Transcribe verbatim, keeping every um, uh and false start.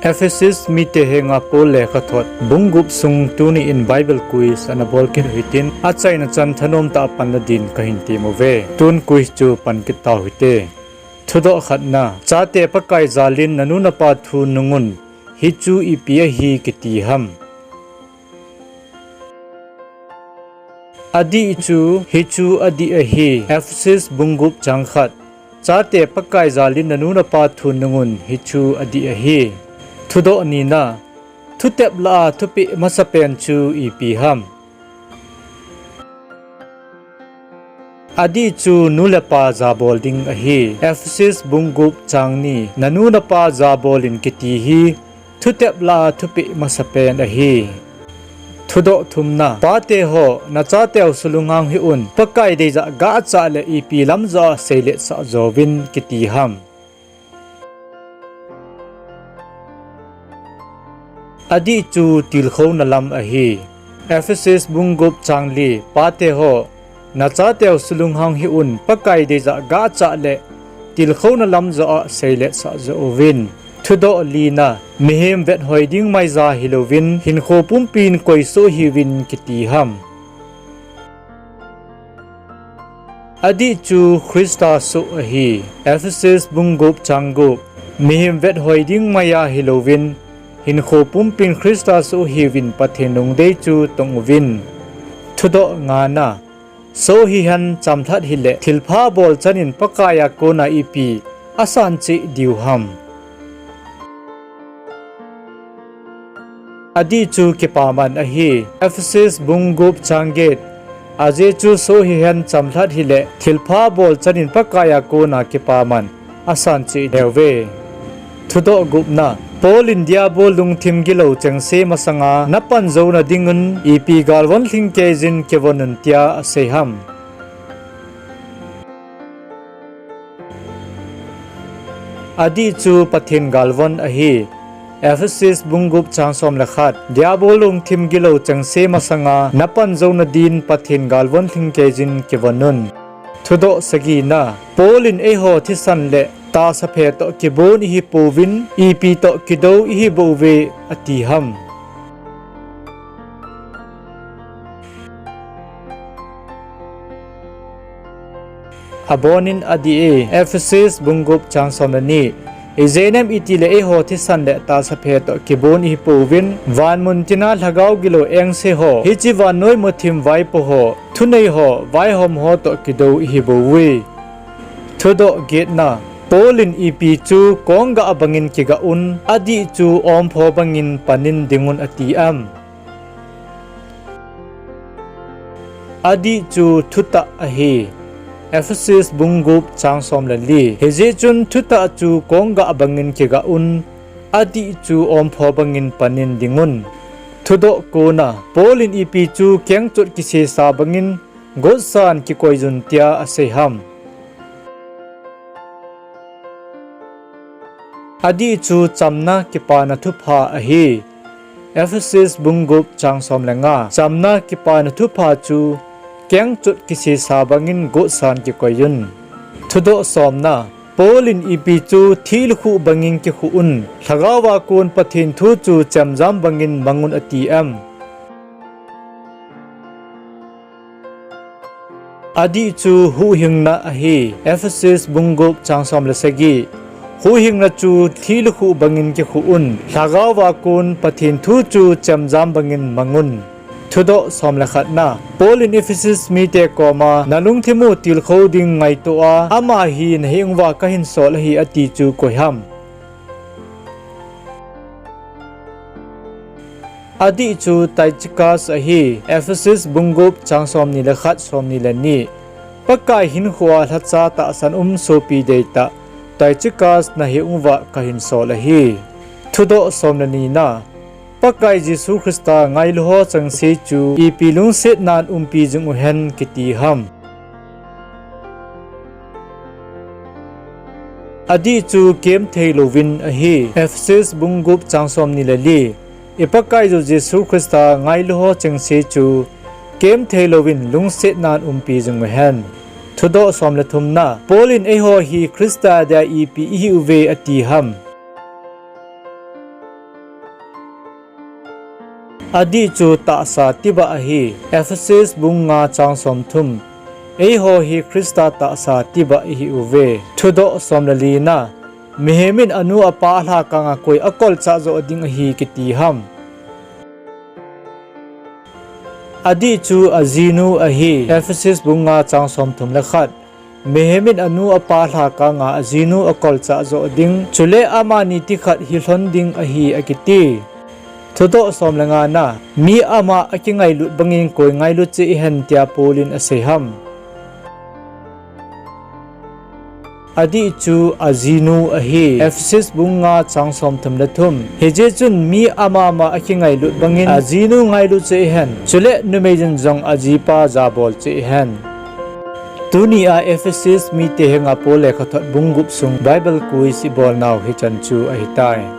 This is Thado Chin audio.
Ephesus mite henga Paul lekhathot bung gup sung tuni in Bible quiz ana bol kit u hitin, achaina chan thanom tah a panla din kahin tem uve. Tun quiz chu pan kit tau hite. Thudoh khatna, chate Pakai jalin nanu napa thu nungun, hichu ipi ahi kiti ham? Adih chu, hichu adih ahi. Ephesus bung gup chang khat. Chate Pakai jalin nanu napa thu nungun, hichu adih ahi. Thudoh nina, thutep lah a thupeh masapen chu ipi ham? Adih chu nu le pa jabol ding ahi. Ephesus bung gup chang ni, nanu napa jabol in kiti hi thutep lah a thupeh masapen ahi. Thudoh thumna, pate ho, nachateu sulunghang hih un, Pakai deijah gachah le ipi lam joh a seiletsah jouvin kiti ham? Adih chu tilkhouna lam ahi. Ephesus bung gup chang li, pate ho, nachateu sulunghang hih un, Pakai deijah gachah le tilkhouna lam joh a seiletsah joh uvin. Thudoh lina, mihem vethoi ding maiya hilouvin, hinkho pumpin koi soh hiuvin kiti ham? Adih chu Christa soh ahi. Ephesus bung gup chang gup. Mihem vethoi ding maiya hilouvin, hinkho pumpin Christa soh hiuvin Pathen lungdei chu tong uvin. Thudoh ngana, soh hihen chamlhat hile thilpha bol chanin Pakai a kona ipi asan cheh diu ham? Adih chu kipaman ahi. Ephesus bung gup chang get. Ajeh chu soh hihen chamlhat hile thilpha bol chanin Pakai a kona kipaman asan cheh diu ve. Thudoh gupna, Paul in Diabol lungthim gilou chengse masanga napan jouna dingun ipi galvon lhingkeiyin kivon un tia asei ham? Adih chu Pathen galvon ahi. Ephesus bung gup chang som le khat. Diabol lungthim gilou chengse masanga napan jouna din Pathen galvon lhingkeiyin kivon un. Thudoh sagina, Paul in eiho thisan le tahsaphe toh kibon ihi pouvin, ipi toh kidou ihi bouve ati ham? Abonin adih e, Ephesus bung gup chang som le ni. Ijeh inem itile eiho thisan le tahsaphe toh kibon ihi pouvin, vanmun tina lhagao gilou engse ho, hiche vannoi muthim vaipo ho, thunei ho, vaihom ho toh kidou ihi bouve. Thudoh getna, Paul in ipi chu konggah bangin kigah un, adih chu ompho bangin panin dingun ati am? Adih chu thutah ahi. Ephesus bung gup chang som le li. Hijeh chun thutah chu konggah bangin kigah un, adih chu ompho bangin panin dingun. Thudoh kona, Paul in ipi chu kengchot kisesa bangin gotsan kikoiyun tia asei ham? Adih chu chamna kipana thupha ahi. Ephesus bung gup chang som le nga. Chamna kipana thupha chu kengchot kisesa bangin gotsan kikoiyun. Thudoh somna, Paul in ipi chu thi lukhuh bangin kikhuh un, lhagaova kon Pathen thu chu chemjam bangin mangun ati am? Adih chu huhhingna ahi. Ephesus bung gup chang som le sagi. Huhhingna chu thi lukhuh bangin kikhuh un, lhagaova kon Pathen thu chu chemjam bangin mangun. Thudoh som le khatna, Paul in Ephesus mite koma nalungthim u tilkhou ding ngaito a, ama hi naheng uva kahinsol ahi ati chu koi ham? Adih chu Tychicus ahi. Ephesus bung gup chang somni le khat, somni le ni. Pakai hinkhoa lhacha tahsan um sopi deitah Tychicus naheng uva kahinsol ahi. Thudoh som le nina, Pakai Jesu Christa ngailuho chengse chu ipi lungsetnan umpi jing uhen kiti ham? Adih chu kemthei louvin ahi. Ephesus bung gup chang somni le li. I Pakaiyu Jesu Christa ngailuho chengse chu kemthei louvin lungsetnan umpi jing uhen. Thudoh som le thumna, Paul in eiho hi Christa dia ipi ihiuve ati ham? Adih chu tahsa tibah ahi. Ephesus bung nga chang somthum. Eiho hi Christa tahsa tibah ihi uve. Thudoh som le lina. Mihem in anu apa alhakanga koi akolchah joh ding ahi kiti ham? Adih chu ajinu ahi. Ephesus bung nga chang somthum le khat. Mihem in anu apa alhakanga ajinu akolchah joh ding, chule amani tikhat hilhon ding ahi akiti. Thudoh som le ngana, mi ama akingailut bangin koi ngailut cheh hen tia Paul in asei ham? Adih chu ajinu ahi. Ephesus bung nga chang somthum le thum. Hijeh chun mi amama akingailut bangin ajinu ngailut cheh hen, chule numei in jong ajipa jabol cheh hen. Tunia Ephesus mite henga Paul lekhathot bung gup sung Bible quiz ibolnau hichan chu ahitai.